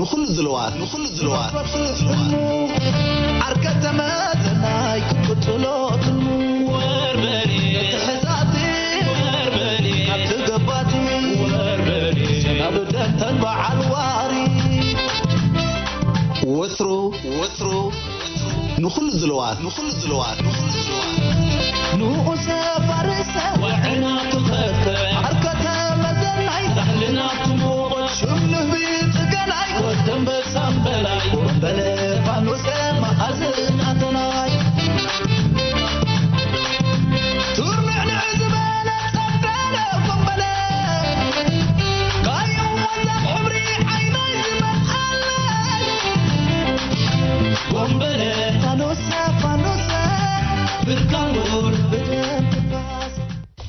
ንኹሉ ዝለዋት ንኹሉ ዝለዋት ንኹሉ ዝለዋት ዓርከ ተመዘናይ ክትቅጽሎ ትልሙ ወርበኔ ትሕዛቲ ወርበኔ ካብቲ ገባቲ ወርበኔ ሰናብደን ተን በዓል ዋሪ ወትሩ ወትሩ ንኹሉ ዝለዋት ንኹሉ ዝለዋት ንኹሉ ዝለዋት ንኡሰ ፋርሰ ወዕና ትኸፈ ዓርከተ መዘናይ ባህልና ትሞቐ ሽም ንህቢ ጽገናይ ወደንበሳም በላይ ወንበለ ፋኖሰ መኣዝናተናይ ቱርንዕንዕ ዝበለ ጸብረለ ወንበለ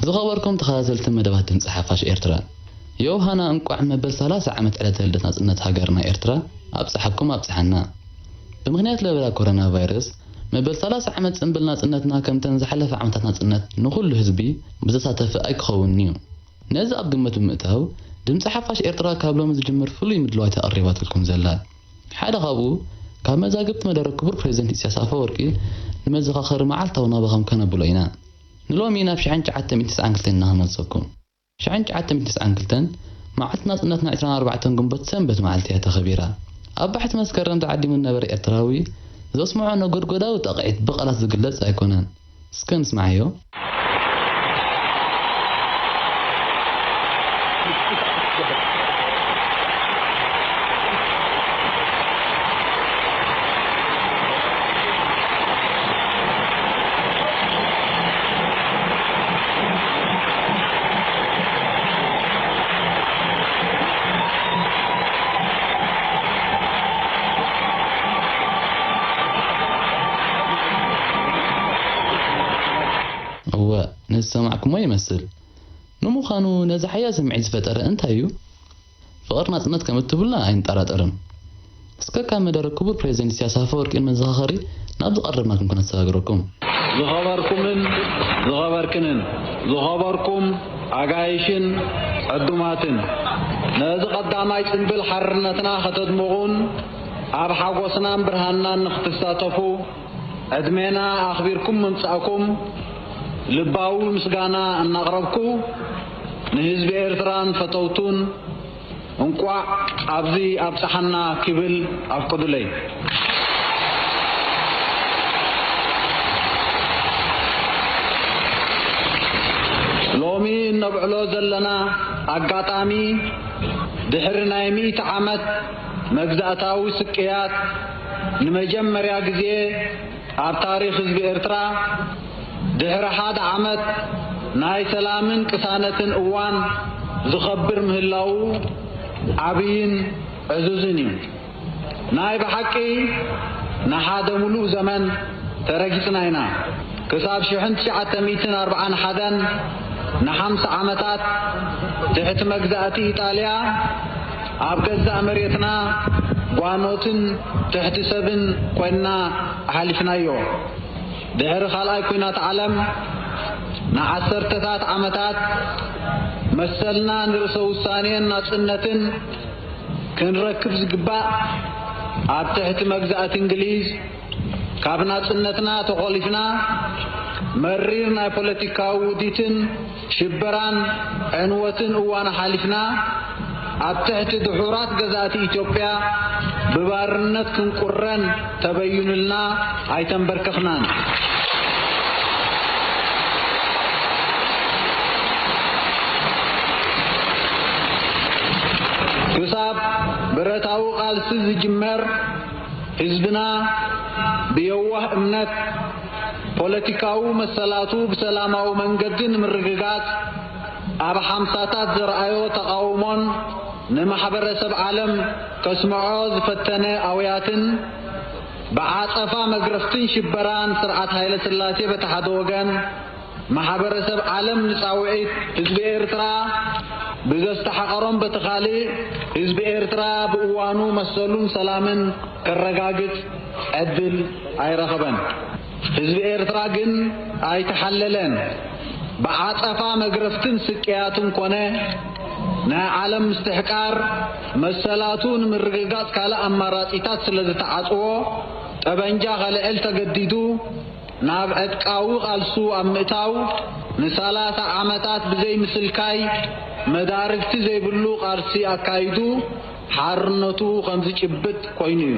ዝኸበርኩም ተኸታተልቲ መደባት ድምፂ ሓፋሽ ኤርትራ፣ ዮውሃና እንቋዕ መበል ሰላሳ ዓመት ዕለተ ልደት ናፅነት ሃገርና ኤርትራ ኣብፀሓኩም ኣብፀሓና። ብምኽንያት ለበዳ ኮሮና ቫይረስ መበል ሰላሳ ዓመት ፅምብል ናፅነትና ከምተን ዝሓለፈ ዓመታት ናፅነት ንኹሉ ህዝቢ ብዘሳተፈ ኣይክኸውንን እዩ። ነዚ ኣብ ግምት ብምእታው ድምፂ ሓፋሽ ኤርትራ ካብ ሎሚ ዝጅምር ፍሉይ ምድላዋት ኣቕሪባትልኩም ዘላ። ሓደ ካብኡ ካብ መዛግብቲ መደረ ክቡር ፕሬዚደንት ኢሳያስ ኣፈወርቂ ንመዘኻኸሪ መዓልታዊ ናባኹም ከነብሎ ኢና። ንሎሚ ናብ ሽሕን ትሽዓተ ሚእትን ተስዓን ክልተን ኢና ክመልሰኩም። ሽሕን ትሽዓተ ሚእትን ተስዓን ክልተን መዓልቲ ናጽነትና ዕስራን ኣርባዕተን ግንቦት ሰንበት መዓልቲ እያ ተኸቢራ። ኣብ ባሕቲ መስከረም ተዓዲሙ ዝነበረ ኤርትራዊ ዘስምዖ ነጎድጎዳዊ ጣቕዒት ብቓላት ዝግለጽ ኣይኮነን። እስከ ንስምዓዮ። እወ፣ ነዚ ዝሰማዕኩሞ ይመስል። ንምዃኑ ነዚ ሓያል ስምዒት ዝፈጠረ እንታይ እዩ? ፍቕሪ ናጽነት ከም እትብሉና ኣይንጠራጠርን። እስከ ካብ መደረ ክቡር ፕሬዚደንት ኢሳያስ ኣፈወርቂ ንመዘኻኸሪ ናብ ዝቐረብናልኩም ከነሰጋግረኩም። ዝኸበርኩምን ዝኸበርክንን ዝኸበርኩም ኣጋይሽን ዕዱማትን ነዚ ቀዳማይ ጽንብል ሓርነትና ከተድምቑን ኣብ ሓጎስናን ብርሃንናን ንኽትሳተፉ ዕድሜና ኣኽቢርኩም ምምጻእኩም ልባዊ ምስጋና እናቕረብኩ ንህዝቢ ኤርትራን ፈተውቱን እንቋዕ ኣብዚ ኣብጽሓና ክብል ኣፍቅዱለይ። ሎሚ እነብዕሎ ዘለና ኣጋጣሚ ድሕሪ ናይ ሚእቲ ዓመት መግዛእታዊ ስቅያት ንመጀመርያ ግዜ ኣብ ታሪኽ ህዝቢ ኤርትራ ድሕሪ ሓደ ዓመት ናይ ሰላምን ቅሳነትን እዋን ዝኸብር ምህላዉ ዓብይን ዕዙዝን እዩ። ናይ ብሓቂ ንሓደ ሙሉእ ዘመን ተረጊጽና ኢና። ክሳብ ሽሕን ትሽዓተ ሚእትን ኣርብዓን ሓደን ንሓምሳ ዓመታት ትሕቲ መግዛእቲ ኢጣልያ ኣብ ገዛእ መሬትና ጓኖትን ትሕቲ ሰብን ኮይንና ኣሕሊፍናዮ። ድሕሪ ካልኣይ ኲናት ዓለም ንዓሰርተታት ዓመታት መሰልና ንርእሰ ውሳኔን ናጽነትን ክንረክብ ዝግባእ ኣብ ትሕቲ መግዛእቲ እንግሊዝ ካብ ናጽነትና ተኾሊፍና መሪር ናይ ፖለቲካዊ ውዲትን ሽበራን ዕንወትን እዋን ኣሓሊፍና ኣብ ትሕቲ ድሑራት ገዛእቲ ኢትዮጵያ ብባርነት ክንቁረን ተበይኑልና ኣይተንበርከኽናን። ክሳብ ብረታዊ ቃልሲ ዝጅመር ህዝብና ብየዋህ እምነት ፖለቲካዊ መሰላቱ ብሰላማዊ መንገዲ ንምርግጋጽ ኣብ ሓምሳታት ዘርኣዮ ተቓውሞን ንማሕበረሰብ ዓለም ከስምዖ ዝፈተነ ኣውያትን ብዓጸፋ መግረፍትን ሽበራን ስርዓት ሃይለ ስላሴ በቲ ሓደ ወገን ማሕበረሰብ ዓለም ንጻውዒት ህዝቢ ኤርትራ ብዘስተሓቐሮም በቲ ካልእ ህዝቢ ኤርትራ ብእዋኑ መሰሉን ሰላምን ከረጋግጽ ዕድል ኣይረኸበን። ህዝቢ ኤርትራ ግን ኣይተሓለለን። ብዓጸፋ መግረፍትን ስቅያትን ኮነ ናይ ዓለም ምስትሕቃር መሰላቱ ንምርግጋጽ ካልእ ኣማራጺታት ስለ ዝተዓጽዎ፣ ጠበንጃ ከልዕል ተገዲዱ። ናብ ዕጥቃዊ ቃልሱ ኣብ ምእታው፣ ንሰላሳ ዓመታት ብዘይ ምስልካይ መዳርግቲ ዘይብሉ ቃልሲ ኣካይዱ፣ ሓርነቱ ከም ዝጭብጥ ኮይኑ እዩ።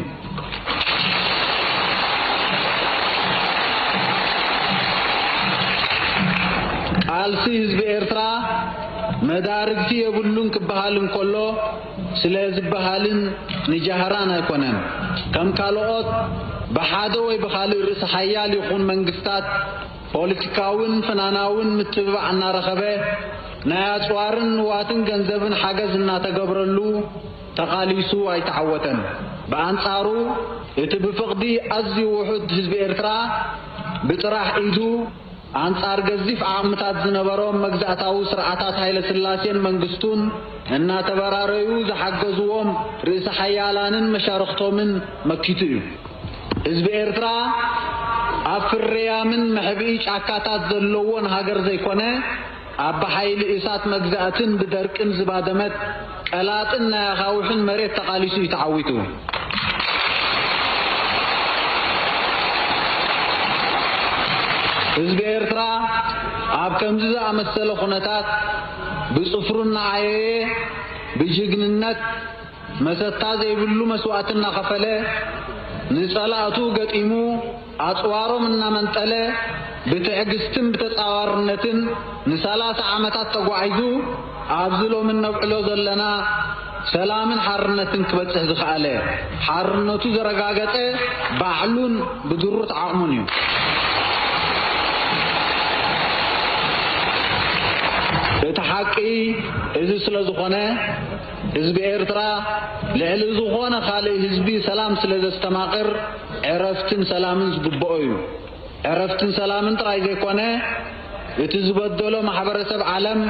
ቃልሲ ህዝቢ ኤርትራ መዳርግቲ የብሉን ክበሃል እንከሎ፣ ስለ ዝበሃልን ንጃህራን ኣይኮነን። ከም ካልኦት ብሓደ ወይ ብኻልእ ርእሰ ሓያል ይኹን መንግስታት ፖለቲካውን ፍናናውን ምትብባዕ እናረኸበ፣ ናይ ኣጽዋርን ንዋትን ገንዘብን ሓገዝ እናተገብረሉ ተቓሊሱ ኣይተዓወተን። ብኣንጻሩ፣ እቲ ብፍቕዲ ኣዝዩ ውሑድ ህዝቢ ኤርትራ፣ ብጥራሕ ኢዱ ኣንጻር ገዚፍ ዓቕምታት ዝነበሮም መግዛእታዊ ስርዓታት ሃይለ ስላሴን መንግስቱን እናተበራረዩ ዝሓገዝዎም ርእሰ ሓያላንን መሻርኽቶምን መኪቱ እዩ። ህዝቢ ኤርትራ ኣብ ፍርያምን መሕብኢ ጫካታት ዘለዎን ሃገር ዘይኮነ፣ ኣብ ብሓይሊ እሳት መግዛእትን ብደርቅን ዝባደመት ቀላጥን ናይ ኣኻውሕን መሬት ተቓሊሱ እዩ ተዓዊቱ። ህዝቢ ኤርትራ ኣብ ከምዚ ዝኣመሰለ ኩነታት ብጽፍሩ እናዓየየ፣ ብጅግንነት መሰታ ዘይብሉ መስዋእቲ እናኸፈለ፣ ንጸላእቱ ገጢሙ፣ ኣጽዋሮም እናመንጠለ፣ ብትዕግስትን ብተጻዋርነትን ንሰላሳ ዓመታት ተጓዒዙ፣ ኣብዚ ሎሚ እነብዕሎ ዘለና ሰላምን ሓርነትን ክበጽሕ ዝኸኣለ፣ ሓርነቱ ዘረጋገጸ ባዕሉን ብድሩት ዓቕሙን እዩ። እቲ ሓቂ እዚ ስለ ዝኾነ፣ ህዝቢ ኤርትራ ልዕሊ ዝኾነ ካልእ ህዝቢ ሰላም ስለ ዘስተማቕር፣ ዕረፍትን ሰላምን ዝግብኦ እዩ። ዕረፍትን ሰላምን ጥራይ ዘይኮነ፣ እቲ ዝበደሎ ማሕበረሰብ ዓለም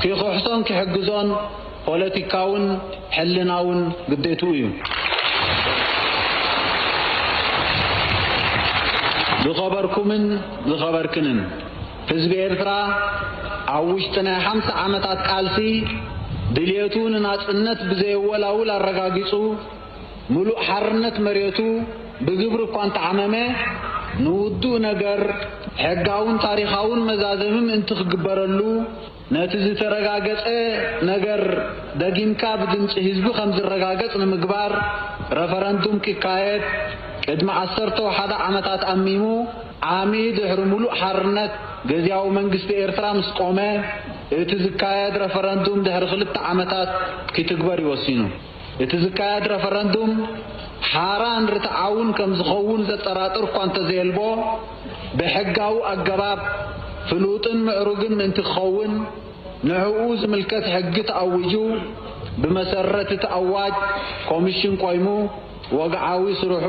ክኽሕሶን ክሕግዞን ፖለቲካውን ሕልናውን ግዴትኡ እዩ። ዝኸበርኩምን ዝኸበርክንን፣ ህዝቢ ኤርትራ ኣብ ውሽጢ ናይ ሓምሳ ዓመታት ቃልሲ ድልየቱ ንናጽነት ብዘየወላውል ኣረጋጊጹ፣ ምሉእ ሓርነት መሬቱ ብግብሪ እኳ እንተዓመመ፣ ንውዱእ ነገር ሕጋውን ታሪኻውን መዛዘሚ ምእንቲ ክግበረሉ፣ ነቲ ዝተረጋገጸ ነገር ደጊምካ ብድምጺ ህዝቢ ከም ዝረጋገጽ ንምግባር፣ ረፈረንዱም ክካየድ ቅድሚ ዓሰርተ ሓደ ዓመታት ኣሚሙ፣ ዓሚ ድሕሪ ምሉእ ሓርነት፣ ግዝያዊ መንግስቲ ኤርትራ ምስ ቆመ፣ እቲ ዝካየድ ረፈረንዱም ድሕሪ ክልተ ዓመታት ክትግበር እዩ ወሲኑ። እቲ ዝካየድ ረፈረንዱም ሓራን ርትዓውን ከም ዝኸውን ዘጠራጥር እኳ እንተዘየልቦ፣ ብሕጋዊ ኣገባብ ፍሉጥን ምዕሩግን ምእንቲ ክኸውን፣ ንዕኡ ዝምልከት ሕጊ ተኣዊጁ፣ ብመሰረት እቲ ኣዋጅ ኮሚሽን ቆይሙ ወግዓዊ ስርሑ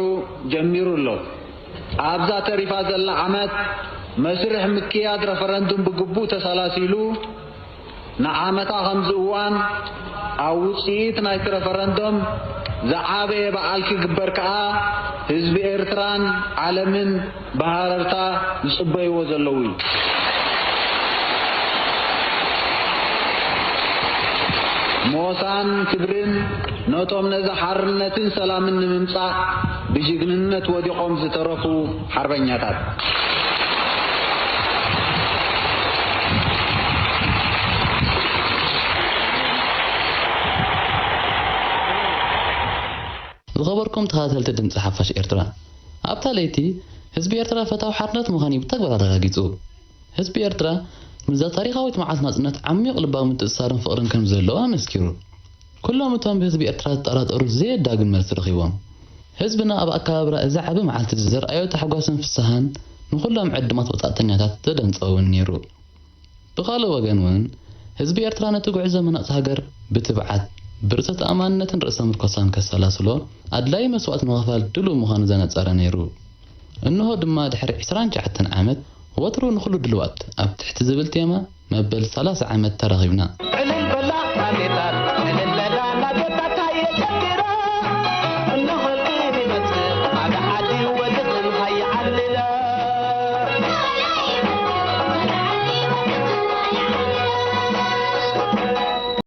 ጀሚሩ ኣሎ። ኣብዛ ተሪፋ ዘላ ዓመት፣ መስርሕ ምክያድ ረፈረንዱም ብግቡእ ተሰላሲሉ፣ ንዓመታ ከምዚ እዋን ኣብ ውጽኢት ናይቲ ረፈረንዶም ዝዓበየ በዓል ክግበር ከኣ ህዝቢ ኤርትራን ዓለምን ብሃረርታ ዝጽበይዎ ዘለዉ እዩ። ሞሳን ክብርን ነቶም ነዚ ሓርነትን ሰላምን ንምምጻእ ብጅግንነት ወዲቖም ዝተረፉ ሓርበኛታት። ዝኸበርኩም ተኸታተልቲ ድምፂ ሓፋሽ ኤርትራ፣ ኣብታ ለይቲ ህዝቢ ኤርትራ ፈታዊ ሓርነት ምዃኑ ብተግባር ኣረጋጊጹ። ህዝቢ ኤርትራ ምስዛ ታሪኻዊት መዓልቲ ናጽነት ዓሚቕ ልባዊ ምትእስሳርን ፍቕርን ከም ዘለዎ ኣመስኪሩ። ኩሎም እቶም ብህዝቢ ኤርትራ ዝጠራጠሩ ዘየዳግም መልሲ ረኺቦም። ህዝብና ኣብ ኣከባብራ እዚ ዓቢ መዓልቲ እዚ ዘርኣዮ ታሕጓስን ፍስሃን ንኹሎም ዕዱማት ወጻእተኛታት ዘደንጸወ እውን ነይሩ። ብኻልእ ወገን እውን ህዝቢ ኤርትራ ነቲ ጉዕዞ ምህናጽ ሃገር ብትብዓት፣ ብርእሰ ተኣማንነትን ርእሰ ምርኮሳን ከሰላስሎ ኣድላዪ መስዋእቲ ንምኽፋል ድሉው ምዃኑ ዘነጸረ ነይሩ። እንሆ ድማ ድሕሪ ዕስራን ትሽዓተን ዓመት ወትሩ ንኹሉ ድልዋት ኣብ ትሕቲ ዝብል ቴማ መበል ሰላሳ ዓመት ተራኺብና። ዕልል በላ ባንዴታን